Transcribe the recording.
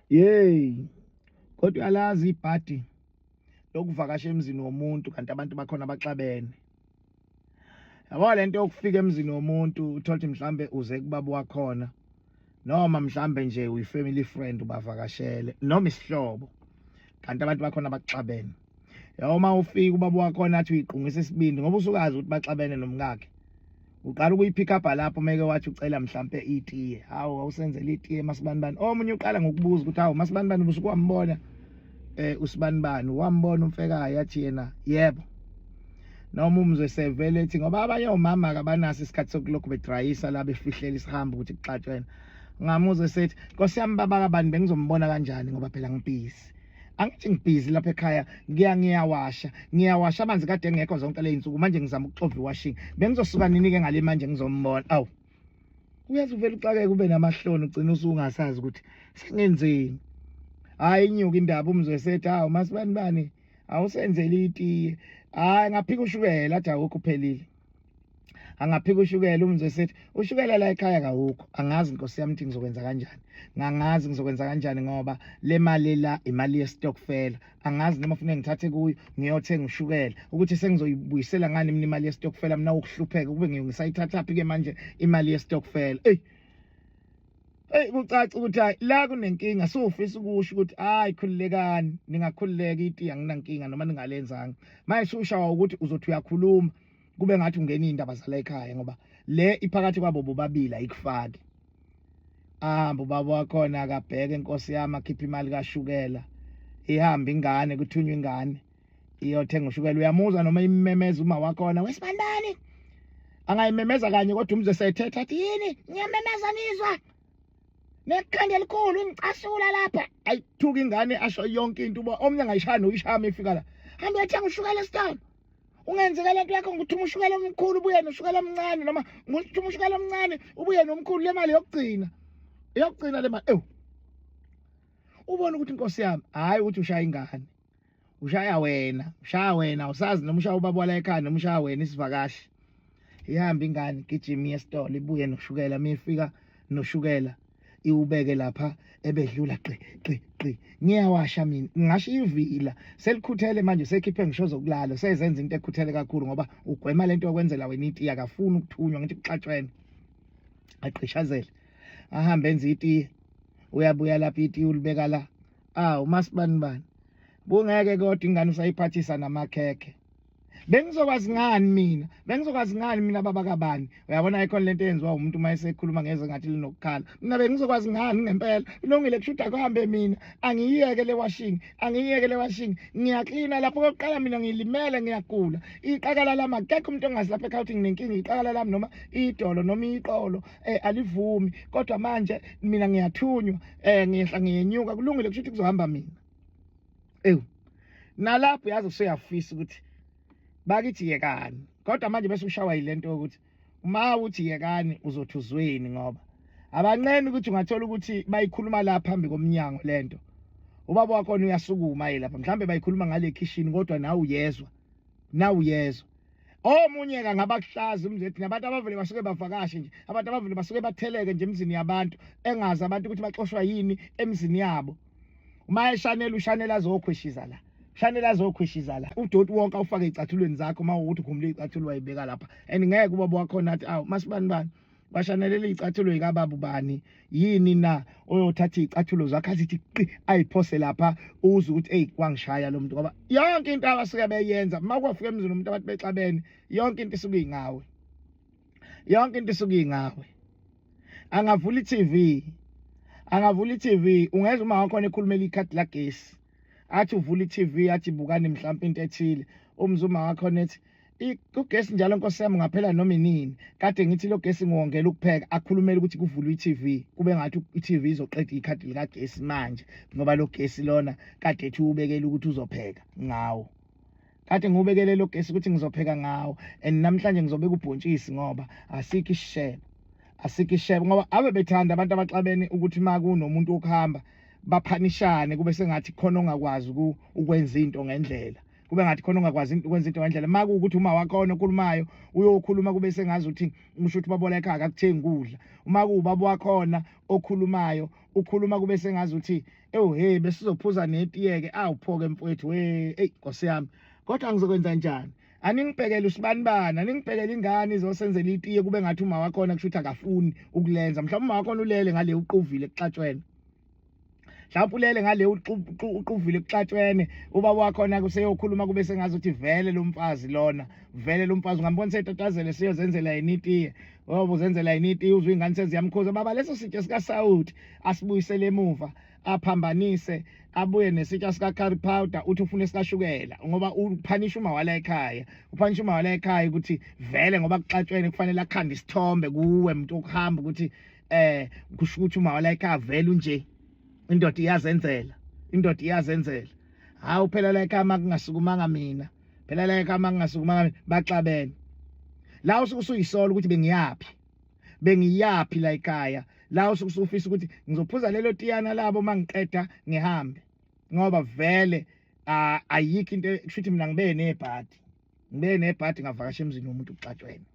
Yey, kodwa uyalazi ibhadi lokuvakasha emzini womuntu kanti abantu bakhona baxabene. Yabo lento yokufika emzini womuntu uthole ukuthi mhlambe uze kubaba wakhona noma mhlambe nje uyi-family friend ubavakashele noma isihlobo kanti abantu bakhona baxabene. Yabo uma ufika ubaba wakhona athi uyiqungisa isibindi ngoba usukazi ukuthi baxabene nomkakhe. Uqala ukuyipick up lapho meke wathi ucela mhlampe itiye. Hawu awusenzele itiye masibanibani. Omunye uqala ngokubuza ukuthi hawu masibanibani ubusuke wambona usibanibani wambona umfekayo yathi yena yebo. Noma umzwe sevele ethi ngoba abanye omama akabanaso isikhathi sokulokhu bedrayisa la befihlela isihambo ukuthi kuxatshwene. Ngamuzwe sethi Nkosi yami baba kabani bengizombona kanjani ngoba phela ngibhizi. Angithi ngibhizi lapha ekhaya ngiya ngiyawasha ngiyawasha amanzi kade engekho zonke le insuku manje ngizama ukuxova iwashing bengizosuka nini ke ngale manje ngizombona awu uyazi uvela uxakeke ube namahloni ugcina usungasazi ukuthi sengenzeni hayi inyuka indaba umzwe sethi hawu masibani bani awusenzeli itiye hayi ngaphika ushukela athi awukho uphelile angaphika ushukela umzwe sethi ushukela la ekhaya kawukho angazi nkosi yami ukuthi ngizokwenza kanjani ngangazi ngizokwenza kanjani ngoba le mali la imali yestokfela angazi noma funeka ngithathe kuyo ngiyothenga ushukela ukuthi sengizoyibuyisela ngani mina imali yestokfela mina ukuhlupheka kube ngisayithathaphi ke manje imali yestokfela eyi Hey kucaca ukuthi hayi la kunenkinga sufisa ukusho ukuthi hayi khululekani ningakhululeka iti anginankinga noma ningalenzanga manje sushawa ukuthi uzothi uyakhuluma kube ngathi ungena indaba zala ekhaya ngoba le iphakathi kwabo bobabili ayikufaki ahamba ubaba wakhona akabheke inkosi yami akhiphe imali kashukela ihambe ingane kuthunywa ingane iyothenga ushukela uyamuzwa noma imemeza uma wakhona wesibandani angayimemeza kanye kodwa umzwe sethetha athi yini ngiyamemeza nizwa nekhanda elikhulu ngicasula lapha ayithuka ingane asho yonke into uba omnye angayishaya noyishaya ifika la hamba uyothenga ushukela esitolo ungenzeka lento yakho ngikuthuma ushukela omkhulu ubuye noshukela omncane noma ngikuthuma ushukela omncane ubuye nomkhulu le mali yokugcina yokugcina le mali ewu ubona ukuthi inkosi yami hayi ukuthi ushaya ingane ushaya wena ushaya wena usazi noma ushaya ubaba wala ekhaya noma ushaya wena isivakashi ihamba ingane gijima iye esitolo ibuye noshukela uma ifika noshukela iwubeke lapha ebedlula qi qi qi ngiyawasha mina ngisho ivila selikhuthele manje sekhiphe ngisho zokulala sezenza into ekhuthele kakhulu ngoba ugwema lento yokwenzela wena itiye akafuni ukuthunywa ngithi kuxatshwene agqishazele ahambe enze itiye uyabuya lapha itiye ulibeka la awu masibani bani bungeke kodwa ingane usayiphathisa namakhekhe bengizokwazi ngani mina bengizokwazi ngani mina baba kabani uyabona ayikhona lento eyenziwa umuntu uma esekhuluma ngeze ngathi linokukhala mina bengizokwazi ngani ngempela ilungile kushuda kuhambe mina angiyiyeke le washing angiyiyeke le washing ngiyaklina lapho kokuqala mina ngilimele ngiyagula iqakala lami akekho umuntu ongazi lapha ekhawuthi nginenkinga iqakala lami noma idolo noma iqolo alivumi kodwa manje mina ngiyathunywa ngiyehla ngiyenyuka kulungile kusho ukuthi kuzohamba mina ewu nalapho yazi usuyafisa ukuthi bakithi yekani kodwa manje bese ushawa yilento yokuthi uma uthi yekani uzothi uzweni ngoba abanqeni ukuthi ungathola ukuthi bayikhuluma la phambi komnyango lento ubaba wakhona uyasukuma ye lapha mhlambe bayikhuluma ngale kitchen kodwa nawe uyezwa nawe uyezwa omunye ka ngabakuhlaza umzethi nabantu abavele basuke bavakashe nje abantu abavele basuke batheleke nje emzini yabantu engazi abantu ukuthi baxoshwa yini emzini yabo uma eshanela ushanela azokhweshiza la shanela azokhweshiza la udoti wonke awufake ezicathulweni zakho uma ukuthi ukhumule icathulo wayibeka lapha and ngeke ubaba wakhona athi awu masibani bani bashanelela iy'cathulo yikababa ubani yini na oyothatha iy'cathulo zakhe azithi qi ayiphose lapha uze ukuthi eyi kwangishaya lo muntu ngoba yonke into abasuke beyenza uma kwafika emzini umuntu abantu bexabene yonke into isuke ingawe yonke into isuke ingawe angavula i-TV angavula i-TV ungezwa uma wakhona ekhulumela ikhadi lagesi athi uvula i-TV athi bukani mhlawumbe into ethile umzuma wakhona ethi ugesi njalo nkosi yami ngaphela noma inini kade ngithi lo gesi ngiwongela ukupheka akhulumela ukuthi kuvulwe i-TV kube ngathi i-TV izoqeda ikhadi likagesi manje ngoba lo gesi lona kade ethi ubekele ukuthi uzopheka ngawo kade ngiwubekele lo gesi ukuthi ngizopheka ngawo and namhlanje ngizobeka ubhontshisi ngoba asikho isishebo asikho isishebo ngoba ave bethanda abantu abaxabene ukuthi uma kunomuntu wokuhamba baphanishane kube sengathi khona ongakwazi ukwenza into ngendlela. Kube ngathi khona ongakwazi ukwenza into ngendlela. Uma kuwukuthi uma wakhona okhulumayo uyokhuluma kube sengazi ukuthi usho ukuthi babola ekhaya akakuthengi ukudla. Uma kuwubaba wakhona okhulumayo ukhuluma kube sengazi ukuthi ewu hey besizophuza netiyeke awuphoke mfowethu we eyi nkosi yami kodwa ngizokwenza njani aningibhekele usibanibani aningibhekele ingane izosenzela itiye kube ngathi uma wakhona kusho ukuthi akafuni ukulenza mhlawumbe uma wakhona ulele ngale uquvile kuxatshwene mhlawumbe ulele ngale uquvile kuxatshwene ubaba wakhona kuseyokhuluma kube sengazi ukuthi vele lo mfazi lona vele lo mfazi ungambona setatazele siyozenzela yena itiye ngoba uzenzela yena itiye uzwe ingane seziyamkhuza baba leso sitsha sikasawuti asibuyisele emuva aphambanise abuye nesitsha sika curry powder uthi ufuna esikashukela ngoba uphanisha uma wala ekhaya uphanisha uma wala ekhaya ukuthi vele ngoba kuxatshwene kufanele akhande isithombe kuwe umuntu okuhamba ukuthi eh kusho ukuthi uma wala ekhaya vele unje indoda iyazenzela indoda iyazenzela hawu phela la ekhaya makungasukumanga mina phela la ekhaya makungasukumanga mina baxabene la usuke usuyisola ukuthi bengiyaphi bengiyaphi la ekhaya la usuke usufisa ukuthi ngizophuza lelo tiyana labo mangiqeda ngihambe ngoba vele ayikho into kushuthi mina ngibe nebhadi ngibe nebhadi ngavakasha emzini womuntu kuxatshwene.